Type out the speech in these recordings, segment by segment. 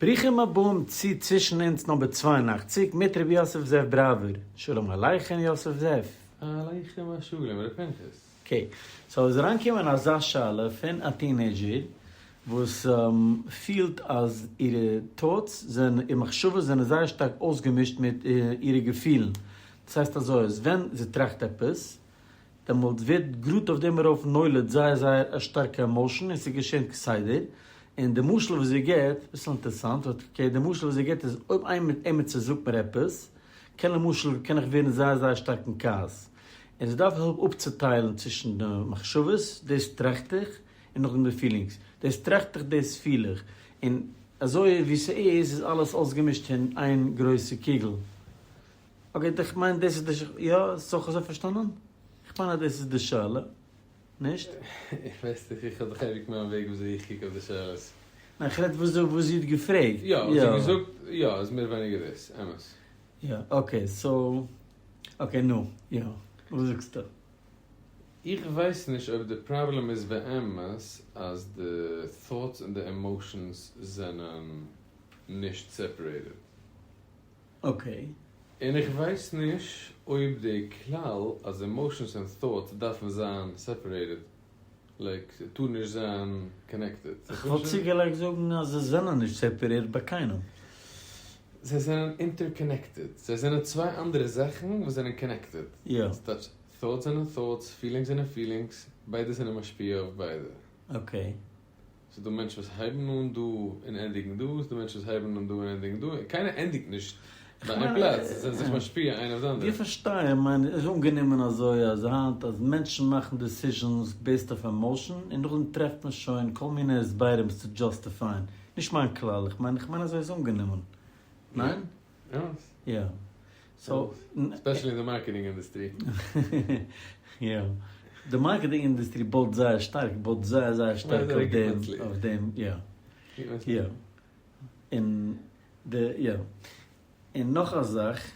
ברוכים הבאים צו צווישן אונז נומבער 82 מיט ר' יוסף זאב בראווער. שלום עליכם יוסף זאב. עליכם השלום ר' פנחס. okay, so איז אריינגעקומען אזא שאלה פון א teenager וואס פילט אז אירע thoughts זענען, איר מחשבות זענען זייער שטארק אויסגעמישט מיט אירע געפילן. דאס הייסט אזוי אז ווען זי טראכט עפעס, דעמאלט ווערט גראד אויף דעם ארויף נולד זייער זייער א שטארקע emotion און ס'געשענט כסדר, און די משל וואס זי גיבט, אביסל אינטערעסאנט, okay, די משל וואס זי גיבט איז אויב עימיצער זאגט מיר עפעס, קען למשל קען איך ווערן זייער זייער שטארק אין כעס, און זי דארף העלפ אפצוטיילן צווישן די מחשבות, דאס טראכט איך, און נאכדעם די feelings, דאס טראכט איך דאס פיל איך, און אזוי ווי ס'איז איז אלעס אויסגעמישט אין איין גרויסע קוגל. okay, איך מיין דאס איז די, יא? האסט אויך אזוי פארשטאנען? איך מיין אז דאס איז די שאלה, נישט? איך ווייס נישט, איך האב דאך אייביג מיין וועג וויאזוי איך קוק אויף די שאלות. ניין, איך רעד וואס וואס זי האט געפרעגט. יא, וואס זי האט געזאגט, יא, איז מער ווייניגער דאס, אמת. יא, okay, so, okay, נו, יא, וואס זאגסטו? איך ווייס נישט אויב די פראבלעם איז באמת אז די thoughts און די emotions זענען נישט separated. okay. און איך ווייס נישט אויב די כלל אז emotions און thoughts דארפן זיין separated, like ס'טאר נישט זיין connected. כ'וואלט צוגעלייגט זאגן אז זיי זענען נישט separate ביי קיינעם. זיי זענען interconnected. זיי זענען צוויי אנדערע זאכן וואס זענען connected. יא. ס'טייטש, thoughts זענען thoughts, feelings זענען feelings, ביידע זענען משפיע אויף ביידע. okay. ס'איז דא מענטשן וואס הייבן אן דא און ענדיגן דא, ס'איז דא מענטשן וואס הייבן אן דא און ענדיגן דא, קיינער ענדיגט נישט ביי איין פלאץ, זיי זענען זיך משפיע איינער אויף די אנדערע. ווי פארשטיי איך, מיין איז אנגענומען אזוי אז היינט אז מענטשן מאכן decisions based אויף emotion און נאכדעם טרעפט מען שוין כל מיני הסברים עס צו justify ען, נישט מיין כלל, איך מיין איך מיין אזוי איז אנגענומען, ניין? יא. so. especially אין די marketing industry. יא. די marketing industry בויט זייער שטארק, בויט זייער זייער שטארק אויף דעם, אויף דעם, יא. יא. און די, יא. און נאך א זאך,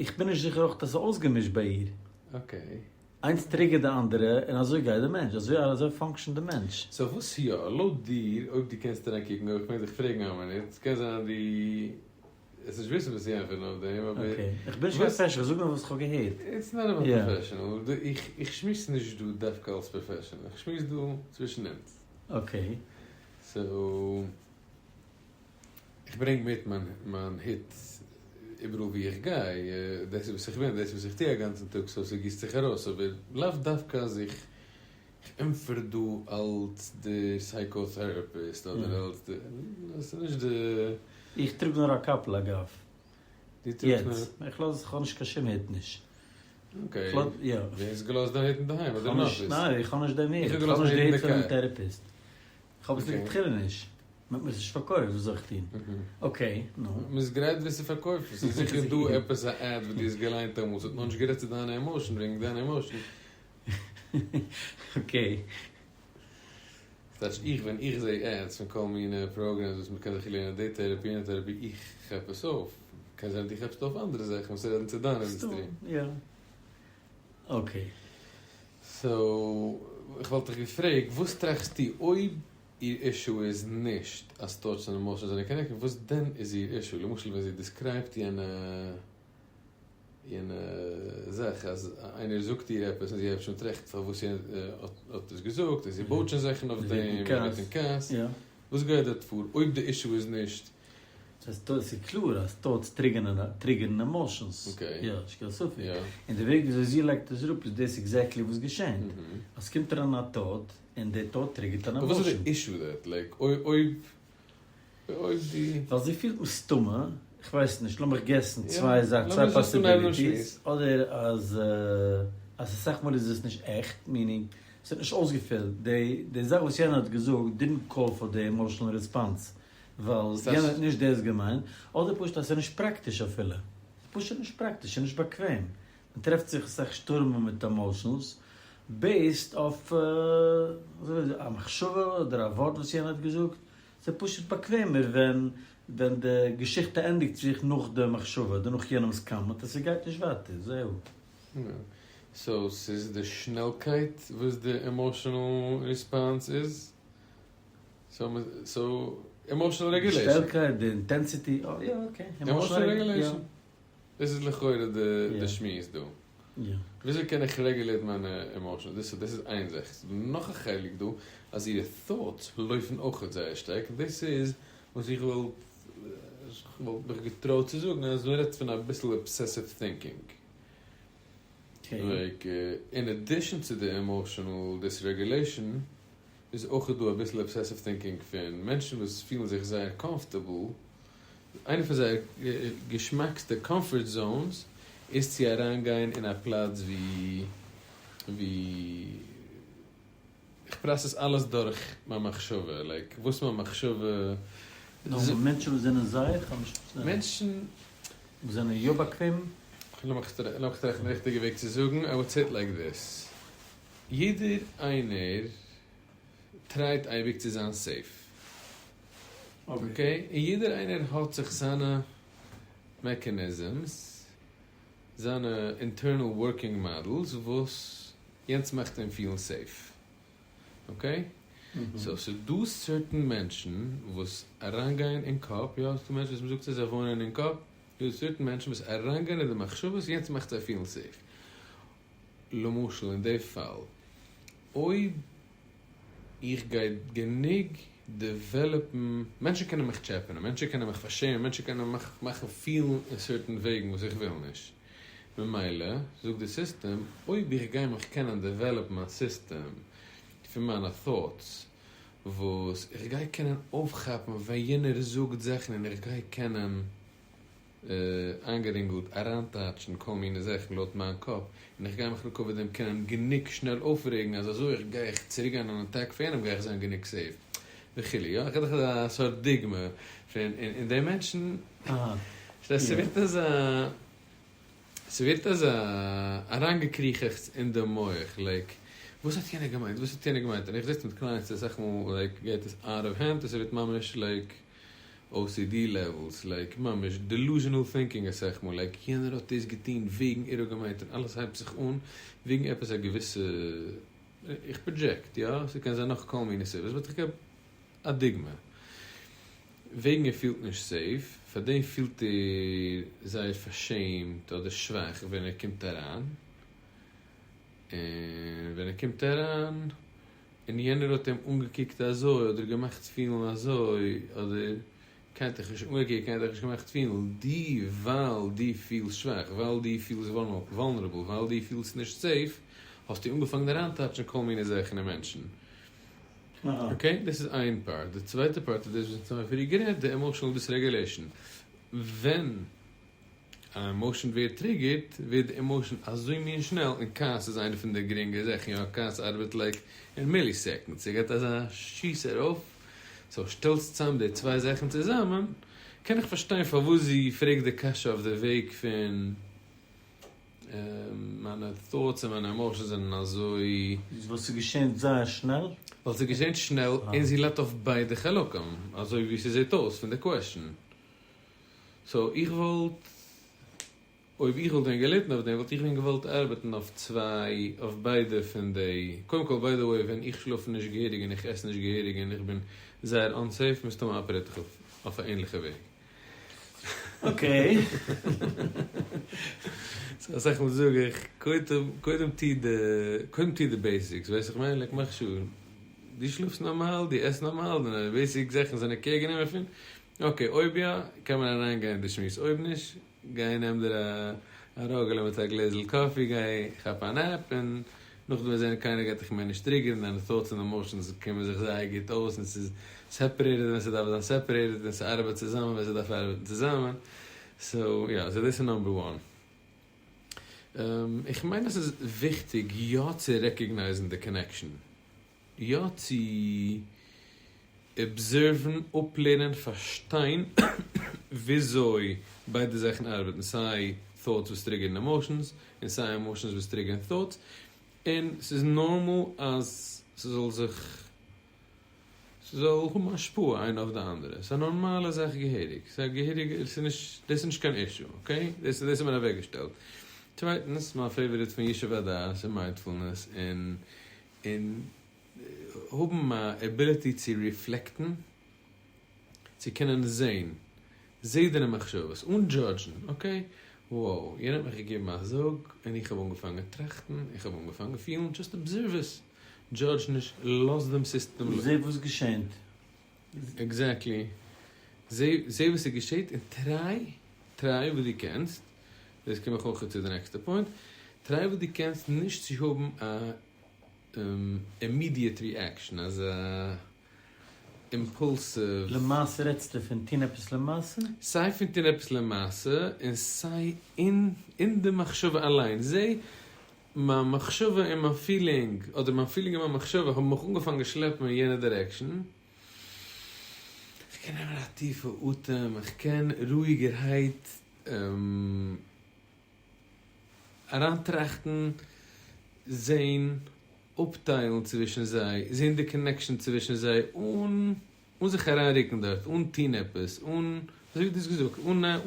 איך בין נישט זיכער אויך אז ס'איז אויסגעמישט ביי איר. okay. איינס trigger ט די אנדערע און אזוי גייט די מענטש, אזוי אזוי function ט די מענטש. so וואס יא, לויט דיר, אויב דו קענסט אריין קוקן, אויב איך מעג דיך פרעגן א מינוט, ס'קען זיין אז דו וועסט נישט וויסן וואס צו ענטפערן אויף דעם, אבער. okay, איך בין נישט קיין professional, איך זאג נאר וואס איך האב געהערט. it's not about professional, איך שמועס נישט דא דווקא אלס professional, איך שמועס דא צווישן אונז. okay. so. איך ברענג מיט מיין מיין הוט איבעראל ווי איך גיי, דאס איז וואס איך בין, דאס איז וואס איך טו א גאנצן טאג, so ס'גיסט זיך ארויס, אבער לאו דווקא אז איך ענטפער דא אלס די psychotherapist אדער אלס די, דאס איז נישט די. איך טראג נאר א קאפל אגב. דו טראגסט נאר. יעצט. איך לאז, איך האב נישט קיין שום הוט נישט. okay. יא. דו האסט געלאזט דיין הוט אינדערהיים אדער אין אפיס? ניין, איך האב נישט דעם הוט. איך האב נישט די הוט פונעם therapist. איך האב עס לכתחילה נישט. מען האט מיר עס נישט פארקויפט, וואס זאל איך טון? okay, נו. מען איז גרייט ווער ס'פארקויפט עס, ס'איז זיכער דא עפעס א ad וואס דו האסט געליינט אמאל, ס'האט נאר נישט גערעדט צו דיינע emotion וועגן דיינע emotion. okay. ס'טייטש איך ווען איך זע ads פון כל מיני programs וואס מ'קען זיך לערנען די therapy יענע therapy, איך כאפ עס אויף. קען זיין דו כאפסט אויף אנדערע זאכן וואס רעדן צו דיין industry. יא. okay. so, איך וואלט דיך געפרעגט, וואס טראכסטו אויב איר issue איז נישט אז thoughts און emotions זענען connected, וואס דען איז איר issue? למשל ווען זי describe ט יענע יענע זאך אז איינער זאגט איר עפעס און זי הייבט שוין טראכטן פארוואס יענער האט עס געזאגט און זי בויט שוין זאכן אויף דעם און ווערט אין כעס, וואס גייט דארט פאר אויב די issue איז נישט. ס'איז קלאר אז thoughts trigger ן emotions, יא, נישט קיין ספק, און די וועג וויאזוי זי לייגט עס אראפ איז דאס exactly וואס געשענט, אז ס'קומט אריין א thought און די thought trigger ט אן וואס איז emotion. די issue דארט? like אויב אויב די. ווייל זי פילט מסתמא, כ'ווייס נישט, לאמיך guess ן צוויי זאכן, צוויי possibilities, אדער אז אז אסאך מאל איז עס נישט עכט, meaning ס'האט נישט אויסגעפעלט, די די זאך וואס יענער האט געזאגט didn't call for די emotional response, ווייל יענער האט נישט דאס געמיינט, אדער פשוט אז ס'איז נישט פראקטיש אפילו, ס'איז פשוט נישט פראקטיש, ס'איז נישט באקוועם, מען טרעפט זיך אסאך שטורמען מיט emotions based אויף א מחשבה אדער א ווארט וואס יענער האט געזאגט, ס'איז פשוט באקוועמער ווען ווען די געשיכטע ענדיגט זיך נאך די מחשבה אדער נאך יענעמ'ס comment און ס'גייט נישט ווייטער, זהו. so ס'איז די שנעלקייט וואס די emotional response איז? סאו emotional regulation. די שטעלקייט, די intensity, יא okay. Emotional regulation. דאס איז לכאורה די שמועס דא. וויאזוי קען איך regulate מיינע emotions? דאס איז איין זאך. ס'איז דא נאך א חלק דא, אז אירע thoughts לויפן אויכעט זייער שטארק. דאס איז וואס איך וואלט מיך געטרויט צו זאגן, אז מ'רעדט פון אביסל obsessive thinking. Like, in addition צו די emotional dysregulation, איז אויך דא אביסל obsessive thinking פון מענטשן וואס פילן זיך זייער comfortable. איינע פון זייער געשמאקסטע comfort zones איז צו אריינגיין אין א פלאץ ווי ווי איך process אלעס דורך מיין מחשבה, like וואס מיין מחשבה. נאכאמאל, מענטשן וואס זענען זייער, כ'האב נישט פארשטאנען. מענטשן. וואס זענען יא באקוועם. לאמיך טרעפן די ריכטיגע וועג צו זאגן, I would say it like this. יעדער איינער try ט אייביג צו זיין safe. Okay? און יעדער איינער האט זיך זיינע mechanisms, זיינע internal working models וואס יענץ מאכט אים פילן safe. Okay? So ס'איז דא certain מענטשן וואס אריינגיין אין קאפ, יא, ס'דא מענטשן וואס מ'זאגט זיי וואוינען אין קאפ, דא certain מענטשן וואס אריינגיין אין די מחשבות, יענץ מאכט זיי פילן safe. למשל אין די פאל, אויב איך גיי גענוג develop ן, מענטשן קענען מיך טשעפענען, מענטשן קענען מיך פארשעמען, מענטשן קענען מיך מאכן פילן אין certain וועגן וואס איך וויל נישט. ממילא, זאגט די סיסטעם, אויב איך גיי מיך קענען develop ן א סיסטעם פון מיינע thoughts, וואס איך גיי קענען אויפכאפן ווען יענער זאגט זאכן און איך גיי קענען איינגערינגלט אריינטייטשן כל מיני זאכן לויט מיין קאפ, און איך גיי מיך לכבוד דעם קענען גענוג שנעל אויפרעגן אז אזוי איך גיי איך צוריקגיין אן attack פון יענעם גיי איך זיין גענוג safe וכו'. יא, איך גיב דיך אזא סארט דוגמא פון און די מענטשן, פארשטייסט, ס'ווערט אזא, ס'ווערט אזא אריינגעקריכעכטס אין די מח, like, וואס האט יענער געמיינט, וואס האט יענער געמיינט, און איך זיץ מיט clients אסאך מאל like גייט עס out of hand און ס'ווערט ממש like OCD levels, like ממש delusional thinking אסאך מאל, like יענער האט דאס געטון וועגן ער האט געמיינט און אלעס הייבט זיך אן וועגן עפעס א געוויסע, איך project יא, ס'קען זיין נאך כל מיני סיבות, but איך געב א דוגמא, וועגן ער פילט נישט safe, פארדעם פילט ער זייער פארשעמט אדער שוואך ווען ער קומט אריין, און ווען ער קומט אריין און יענער האט אים אנגעקוקט אזוי אדער געמאכט פילן אזוי, אדער קיינער האט דיך נישט אנגעקוקט, קיינער האט דיך נישט געמאכט פילן, דו ווייל דו פילסט שוואך, ווייל דו פילסט vulnerable, ווייל דו פילסט נישט safe, האסטו אנגעפאנגען אריינטייטשן כל מיני זאכן אין מענטשן. Okay, דאס איז איין part. די צווייטע part איז דאס וואס אונז האבן פריער גערעדט, די emotional dysregulation. ווען א emotion ווערט triggered, ווערט די emotion אזוי מין שנעל, און כעס איז איינע פון די גרינגע זאכן, יא, כעס ארבעט like אין milliseconds, ס'געט אזא שיס ארויף, so שטעלסט צאם די צוויי זאכן צוזאמען, קען איך פארשטיין פארוואס זי פרעגט די קשיא אויף די וועג פון מיינע thoughts און מיינע emotions זענען אזוי. ווייל ס'געשענט זייער שנעל? ווייל ס'געשענט שנעל און זי ליידט אויף ביידע חלקים, אזוי ווי ס'זעט אויס פון די question. So איך וואלט, אויב איך וואלט ווען געליטן אויף דעם וואלט איך ווען געוואלט ארבעטן אויף צוויי, אויף ביידע פון די, קודם כל by the way ווען איך שלאף נישט געהעריג און איך עס נישט געהעריג און איך בין זייער unsafe מסתמא operate איך אויף א ענליכע וועג. Okay. So אסאך מאל זאג איך, קודם קודם טו די, קודם טו די basics, ווייסט איך מיין, like מאך sure דו שלאפסט נארמאל, דו עסט נארמאל, דיינע basic זאכן זענען care גענומען פון, okay, אויב יא, קען מען אריין גיין אין די שמועס, אויב נישט, גיי נעם דיר א ראגעלע מיט א גלעזל קאפי, גיי כאפ א nap, און נאכדעם וועסט זען קיינער גייט דיך מער נישט trigger ן, דיינע thoughts און emotions קומען זיך זייער גוט אויס, און ס'איז separated ווען ס'דארף זיין separated, און ס'ארבעט צוזאמען ווען ס'דארף ארבעטן צוזאמען, so יא, so דאס איז number one. איך מיין אז ס'איז וויכטיג יא צו recognize ן די connection, יא צו observe ן, אפלערנען, פארשטיין וויאזוי ביידע זאכן ארבעטן, סיי thoughts וואס trigger ן emotions, און סיי emotions וואס trigger ן thoughts, און ס'איז נארמאל אז ס'זאל זיך, ס'זאל האבן השפעה איינע אויף די אנדערע, ס'איז א נארמאלע זאך געהעריג, ס'איז א געהעריגע, ס'איז נישט, דאס איז נישט קיין issue, okay? דאס דאס האט מען אוועקגעשטעלט. צווייטנס, מיין favorite פון ישוב הדעת און mindfulness און און. האבן א ability צו reflect ן, צו קענען זעהן, זעה דיינע מחשבות, אן judge ן, okay? Wow, יענער האט מיך געגעבן א זאג, און איך האב אנגעפאנגען טראכטן, איך האב אנגעפאנגען פילן, just observe עס, judge נישט, לאז דעם סיסטעם. זעה וואס געשענט. Exactly. זעה וואס ס'געשעט און try, try וואס דו קענסט, דאס קום איך אויך צו די נעקסטע point, try וואס דו קענסט נישט צו האבן א immediate reaction, אזא impulsive. למעשה רעדסטו פון טון עפעס למעשה? סיי פון טון עפעס למעשה, און סיי אין די מחשבה אליין. זעה, מיין מחשבה און מיין feeling, אדער מיין feeling און מיין מחשבה האבן מיך אנגעפאנגען שלעפן אין יענע direction. איך קען נעמען א טיפע אטעם, איך קען רואיגערהייט אריינטראכטן, זען, אפטיילן צווישן זיי, זען די connection צווישן זיי, אן אן זיך אריינרוקן דארט, אן טון עפעס, אן, אזוי ווי דו האסט געזאגט,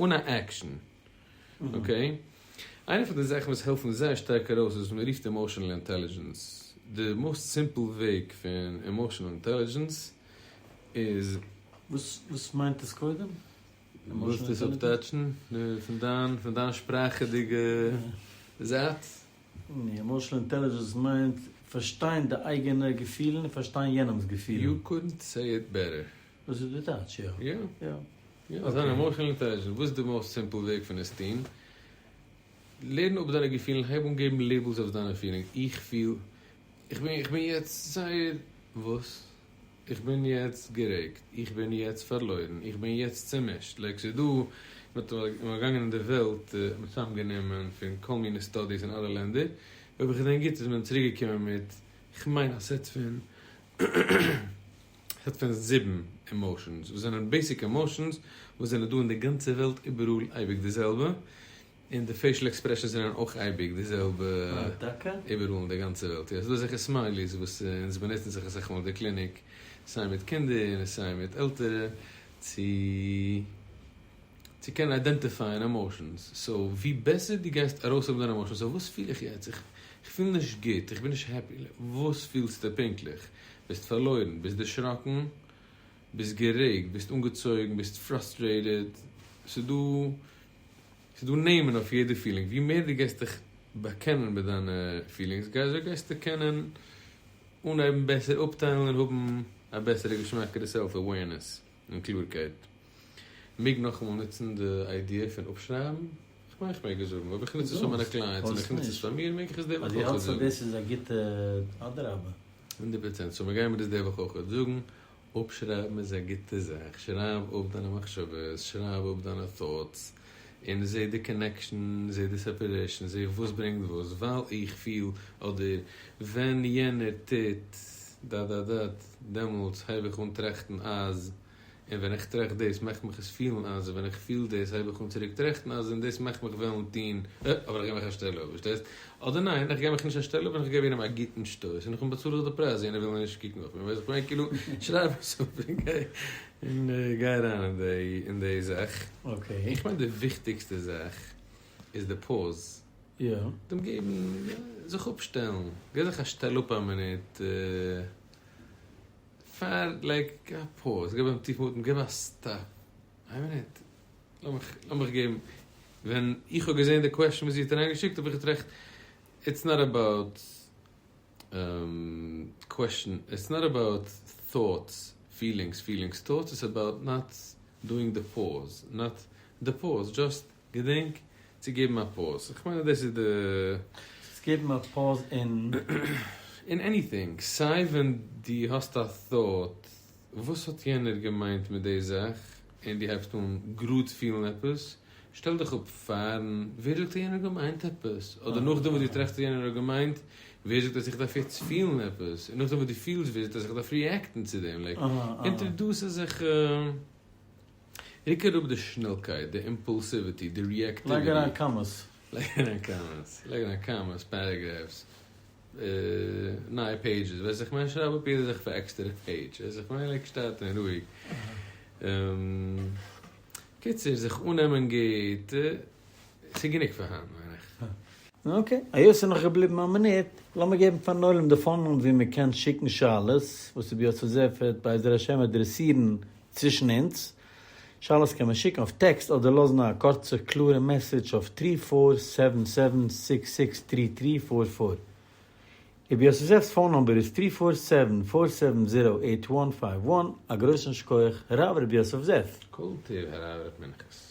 אן א action. Okay? איינע פון די זאכן וואס העלפן זייער שטארק ארויס איז וואס מען רופט emotional intelligence. די most simple וועג פון emotional intelligence איז. וואס מיינט עס קודם? ווילסט עס אפטייטשן פון דיין שפראכעדיגע זייט? Emotional intelligence מיינט פארשטיין די אייגענע געפילן און פארשטיין יענעמ'ס געפילן. You couldn't say it better. דאס איז די טייטש, יא. יא. יא, אזא emotional intelligence, וואס איז די most simple וועג פון עס טון? לערן אפ דיינע געפילן, הייב אן געבן labels אויף דיינע feelings, איך פיל, איך בין, איך בין יעצט זייער, וואס? איך בין יעצט גערעגט, איך בין יעצט פארלוירן, איך בין יעצט צעמישט, like ס'איז דא, מ'האט געגאנגען אין די וועלט, מ'האט צוזאמגענומען פון כל מיני studies אין אלע לענדער, אויב איך געדענק גוט איז מען צוריקגעקומען מיט, כ'מיין א set פון, set פון זיבן emotions, וואס זענען basic emotions, וואס זענען דא אין די גאנצע וועלט איבעראל אייביג די זעלבע, און די facial expressions זענען אויך אייביג די זעלבע איבעראל אין די גאנצע וועלט. יא, ס'איז דא אזעלכע smileys וואס אונז באנוצן זיך אסאך מאל אין די קליניק, סיי מיט קינדער און סיי מיט עלטערע, צו צו קענען identify ען emotions. So ווי בעסער דו גייסט ארויסהאבן דיינע emotions, so וואס פיל איך יעצט? איך פיל נישט גוט, איך בין נישט happy. וואס פילסטו פונקטליך? ביסט פארלוירן? ביסט דערשראקן? ביסט גערעגט? ביסט אנגעצויגן? ביסט frustrated? ס'איז דא ס'איז דא נעמען אויף יעדע feeling, ווי מער דו גייסט דיך באקענען מיט דיינע feelings, אזוי גייסטו קענען אנהייבן בעסער אפטיילן און האבן א בעסערע געשמאקערע self awareness און קלארקייט. מעג נאכאמאל נוצן די idea פון אפשרייבן? כ'מיין כ'מעג עס זאגן, אויב איך נוץ עס פאר מיינע clients און איך נוץ עס פאר מיר, מעג איך עס די וואך אויך זאגן. אז דו האלטסט אז דאס איז א גוטע, אדרבה. 100%, so מיר גייען מיר דאס די וואך אויך זאגן, אפשרייבן איז א גוטע זאך, שרייב אפ דיינע מחשבות, שרייב אפ דיינע thoughts, און זע די connection, זע די separation, זע וואס ברענגט וואס, ווייל איך פיל, אדער ווען יענער טוט dot dot dot, דעמאלטס הייב איך אן טראכטן אז, און ווען איך טראכט דאס מאכט מיך עס פילן אז, און ווען איך פיל דאס הייב איך אן צוריק טראכטן אז, און דאס מאכט מיך וועלן טון, אה, אבער איך גיב מיך א שטעל אפ, פארשטייסט? אדער ניין, איך גיב מיך נישט א שטעל אפ און איך געב יענעם א גוטן שטויס, און נאכדעם באצאל איך די פרייז, יענער וויל נישט קוקן אויף מיר, ווייסט איך מיין, כאילו, שרייב עס אפ און גיי, און גיי אריין אין די, אין די זאך. Okay. איך מיין די וויכטיגסטע זאך איז די pause. יא. דעם געבן, זיך אפשטעלן, גיב זיך א שטעל אפ א מינוט. פאר like א pause, גיב א טיפן אטעם, גיב א stop, איין מינוט, לאמיך, לאמיך געבן, ווען איך האב געזען די question וואס זי האט אריינגעשיקט האב איך געטראכט, it's not about question, it's not about thoughts, feelings, feelings, thoughts, it's about not doing the pause, not the pause, just געדענק צו געבן א pause, איך מיין אז דאס איז די. צו געבן א pause אין. אין anything, סיי ווען דו האסט א thought, וואס האט יענער געמיינט מיט די זאך, און דו הייבסט אן גראד פילן עפעס, שטעל דיך אפ פארן, ווער זאגט אז יענער האט געמיינט עפעס? אדער נאכדעם וואס דו טראכסט אז יענער האט געמיינט, ווער זאגט אז איך דארף יעצט פילן עפעס? און נאכדעם וואס דו פילסט, ווער זאגט אז איך דארף react ן צו דעם? Like, introduce אזעלכע. רוק אראפ די שנעלקייט, די impulsivity, די reactivity. לייג אריין commas. לייג אריין commas, לייג אריין commas, paragraphs, נייע pages, ווייסט איך מיין שרייב אפ יעדע זאך פאר עקסטערע page, ווייסט איך מיין לייג שטייט און רואיג. קיצור, זיך אננעמען גוט, ס'איז גענוג פאר היינט מיין איך. Okay, היות ס'איז נאך געבליבן א מינוט, לאמיר געבן פארן עולם די phone number ווי מען קען שיקן שאלות, וואס רבי יוסף זאב וועט בעזר השם אדרעסירן צווישן אונז. שאלות קען מען שיקן אויף טעקסט אדער לאזן א קורצע קלארע message אויף three four seven seven six six three three four four. רבי יוסף זאב'ס phone number איז three four seven four seven zero eight one five one. א גרויסן שכוח הרב רבי יוסף זאב. כל טוב הרב ר' פנחס.